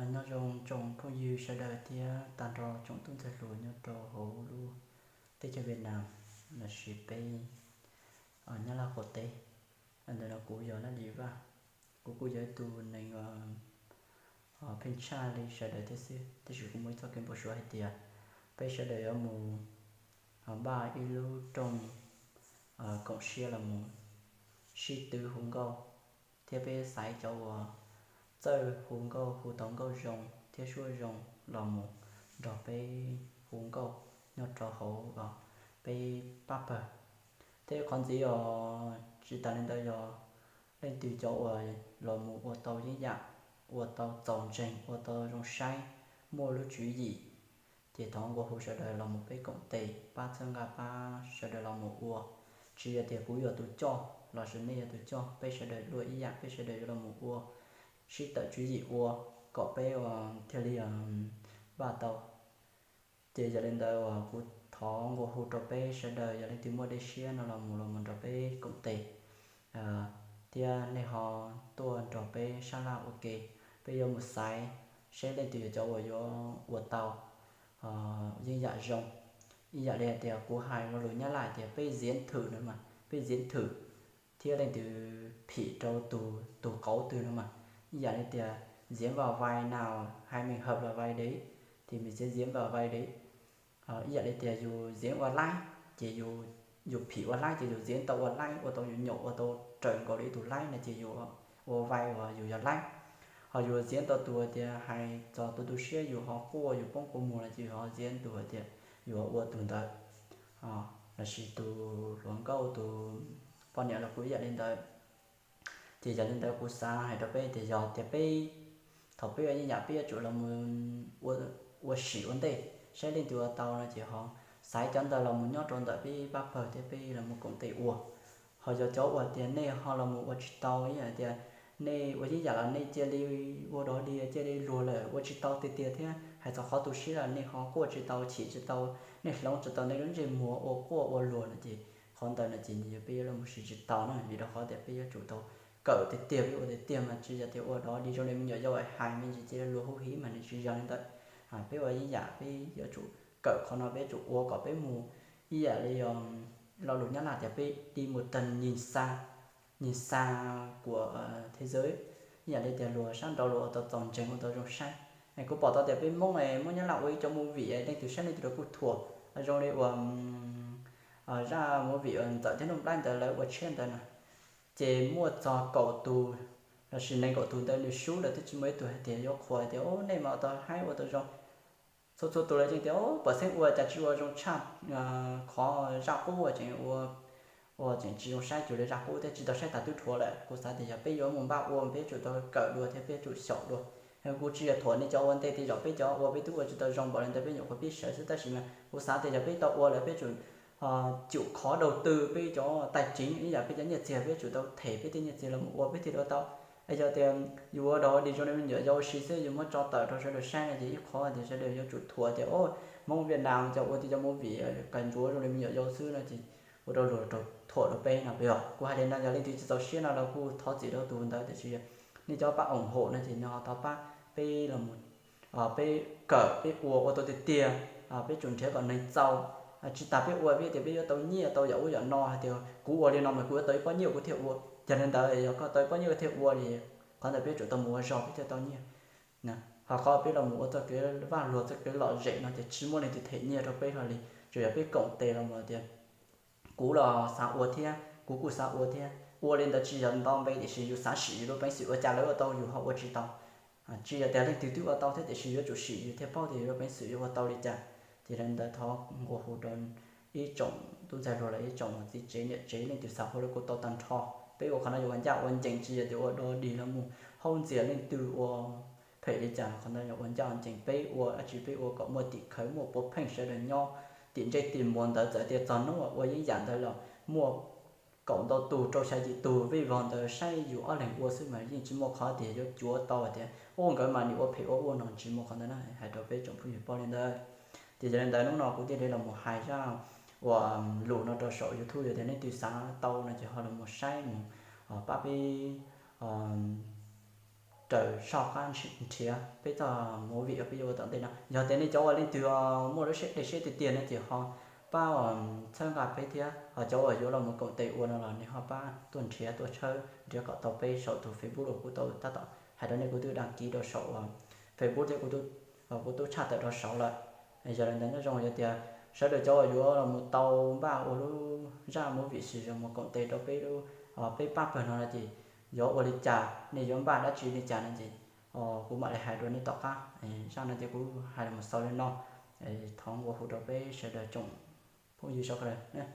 Nyob zoo tsoom phooj ywg sawv daws thiab tag nrho tsoom tub ntxhais hluas nyob rau hauv lub teb chaws Vietnam lossis peb Nyab Laj qaum teb. Ntawm no kuv yog Laj Lis Vaj, kuv kuj yog ib tug neeg pheej tshaj li sawv daws thiab xwb, tiam sis kuv muaj ib txoj kev npau suav hais tias peb sawv daws yuav mus npaj ib lub rooj koom siab los mus sib twv hu nkauj, thiab peb xaiv cov uas txawj hu nkauj hu tau nkauj zoo thiab suab zoo los mus nrog peb hu nkauj nyob rau hauv peb pab pawg. Thiab qhov ntxiv os, tsis tas li ntawd yog leej twg cov uas los mus ua tau yeeb yam, ua tau txaus ntseeg, ua tau zoo saib, muaj lub tswv yim, ces thov nqua hu sawv daws los mus peb koom tes pab txhawb nqa pab sawv daws los mus ua. Tsis yog tias kuv yog tus coj lossis nej yog tus coj, peb sawv daws luag ib yam, peb sawv daws yuav los mus ua, sib tawm tswv yim ua kom peb thiaj li npaj tau. Ces yog li ntawd uas kuv thov nqua hu rau peb sawv daws, yog leej twg muaj dej siab no los mus los mus nrog peb koom tes thiab nej ho tuaj nrog peb sab laj ua ke. Peb yuav mus xaiv seb leej twg yog cov uas yuav ua tau yeeb yam zoo. Ib yam li hais tias kuv hais lo lus Nyab Laj tias peb diễn thử no mas, peb diễn thử thiab leej twg phim rau tus qauv twg no mas. Ib yam li tias diễn vào vai nào, hai mình hợp là vai đấy thì mình sẽ diễn vào vai đấy. Ib yam li tias yus diễn ua laib ces yus phim ua laib ces yus diễn tau ua laib, ua tau yus nyaum ua tau raws nkaus li ib tug laib no ces yus ua vai uas yus yog laib. Ho yus diễn tau tus tias hais txog tus tu siab yus ho quaj yus poob kua muag no ces yus ho diễn tus tias yus ua tus ntawd, lossis tus hluas nkauj tus poj niam los kuj ib yam li ntawd. Ces yog li ntawd kuv xav hais rau peb tias yog tias peb, thaum peb ua yeeb yam peb yuav tsum los mus ua sim ua ntej saib leej twg ua tau no ces ho xaiv cov ntawd los mus nyob rau ntawm peb pab pawg thiab peb los mus koom tes ua. Ho yog cov uas tias nej ho los mus ua tsis tau, ib yam tias nej ua yeeb yam los nej cia li ua dog dig cia li luag lawm ua tsis tau tiag tiag thiab hais txog qhov tu siab los nej ho quaj tsis tau chim tsis tau, nej hloov tsis tau nej lub ntsej muag ua quaj ua luag no ces qhov ntawd no ces yog peb yuav los mus siv tsis tau na, vim rau qhov tias peb yuav tsum tau kawm tiag tiag, peb ua tiag tiag mas tsis yog tias ua dog dig zoo li me nyuam yaus hais me ntsis cia li luag huv hiv mas nws tsis yog li ntawd. Peb ua yeeb yam peb yuav tsum kawm qhov no, peb yuav tsum ua kom peb mus ib yam li lo lus Nyab Laj tias peb đi một tầm nhìn xa, nhìn xa của thế giới, ib yam li tias luag sab nraud luag ua tau txaus ntseeg ua tau zoo saib. Kuv pom tau tias peb Hmoob, Hmoob Nyab Laj ua ib co movie leej twg saib leej twg los kuj thuam, zoo li uas zaj movie uas Ntxawm thiab Nuj Nplaib ntawd lawv ua tshiab ntawd na, ces muaj txog kaum tus lossis nees nkaum tus ntawd nws sub lawm twb tsis muaj ib tug hais tias yuav qhuas tias nej mas ua tau haib ua tau zoo. Txhua txhua tus lawv yeej tias pom xeeb ua cas tsis ua zoo tshaj qhov zaj qub uas tseem ua, uas tseem tsis zoo saib cuag li zaj qub thiab tsis tau saib tag twb dhuav lawm. Kuv xav tias yog peb yuav mus npaj ua peb yuav tsum tau kawm dua thiab peb yuav tsum xyaum dua. Kuv tsis yog thuam nej cov ua ntej tej zaum peb cov ua peb twb ua tsis tau zoo npaum li ntawd peb nyuam qhuav pib sawv xwb, tab sis mas kuv xav tias yog peb tau ua lawm peb tsum cum khov daus tw peb cov tais tsev ib yam peb cov nyiaj txiag peb tsum tau them peb tej nyiaj txiag los mus ua peb thiaj li ua tau. Es yog tias yus ua dog dig zoo li me nyuam yaus ua si xwb yus muab tso tawm rau sawv daws saib no ces ib qhov tias sawv daws yuav tsum thuam tias o, Hmoob Viaj Nam cov ua tej cov movie kawg ntsuav zoo li me nyuam yaus xwb no ces ua rau luag thuam rau peb no. Yog kuv hais li no yog leej twg tsis txaus siab no los kuj thov txim rau tus ntawd, tiam sis nej cov pab ủng hộ no ces nws ho thov pab peb los mus peb kawm peb ua ua tau tiag tiag, peb tsum nrhiav kom neeg txaus. Tsis tas peb ua peb tias peb yuav tau nyiaj tau yam ub yam no hais tias kuv ua li no mas kuv yuav tau ib pob nyiaj kuv thiaj ua. Yog li ntawd yog koj tau ib pob nyiaj koj thiaj ua li, qhov ntawd peb yuav tsum tau mus ua zog peb thiaj tau nyiaj. Ho qhov peb los mus ua txoj kev vaj luag txoj kev lom zem no ces tsis muaj leej twg them nyiaj rau peb hlo li, tsuas yog peb koom tes los mus tias kuv los xav ua thiab kuv kuj xav ua thiab. Ua li ntawd tsis yog nto npe tiam sis yus xav sim yus lub peev xwm ua cas lawv ua tau yus ho ua tsis tau. Tsis yog tias leej twg twb ua tau thiab tiam sis yuav tsum sim yus thiaj paub tias yus lub peev xwm yuav ua tau li cas. Ces li ntawd thov nqua hu rau ib tsoom tub ntxhais hluas los ib tsoom txiv tsev niam tsev leej twg xav ua li kuv tau tag nrho. Peb ua qhov no yuav ua ncaj ua ncees, tsis yog tias ua dog dig los mus haub ntxias leej twg ua phem li cas. Qhov ntawd yog ua ncaj ua ncees, peb ua dab tsi peb ua kom muaj tim khawv muaj puav pheej sawv daws nyob tim ntsej tim muag ntawd, txawm tias txog hnub uas ua yeeb yam ntawd los muaj kaum ntau tus rau xya yim tus vij vog ntawd saib yus ob leeg ua xwb mas yeej tsis muaj qhov tias yuav cuav tau tias ua nkawd mas nws ua phem ua ua no, tsis muaj qhov ntawd na. Hais rau peb tsoom phooj ywg paub li ntawd. Ces yog li ntawd hnub no kuv thiaj li los mus hais zaj uas lus no rau saum YouTube, yog tias leej twg xav tau no ces ho los mus saib mus pab peb raws soj qab nrhiav peb txoj movie uas peb yuav ua tom ntej no. Yog tias nej cov uas leej twg muaj lub siab dej siab tiag tiag no ces ho pab txhawb nqa peb thiab, ho cov uas yuav los mus koom tes ua no los nej ho pab tuaj nrhiav tuaj tshawb nrhiav kom tau peb saum tus Facebook uas kuv tau tab tom hais rau nej, kuv twb đăng ký rau saum uas Facebook thiab kuv tub tshaj tawm rau saud lawm. Yog li ntawd nyob zoo, yog tias sawv daws cov uas yuav los mus tau npaj ua lub zaj movie Sir Zoo mus koom tes rau peb lub, peb pab pawg no no ces yuav ua li cas, nej yuav npaj dab tsi li cas no ces kuv mam li hais rau nej tom qab. Zaj no ces kuv hais los xaus li no, thov nqua hu rau peb sawv daws tsoom phooj ywg sawv daws.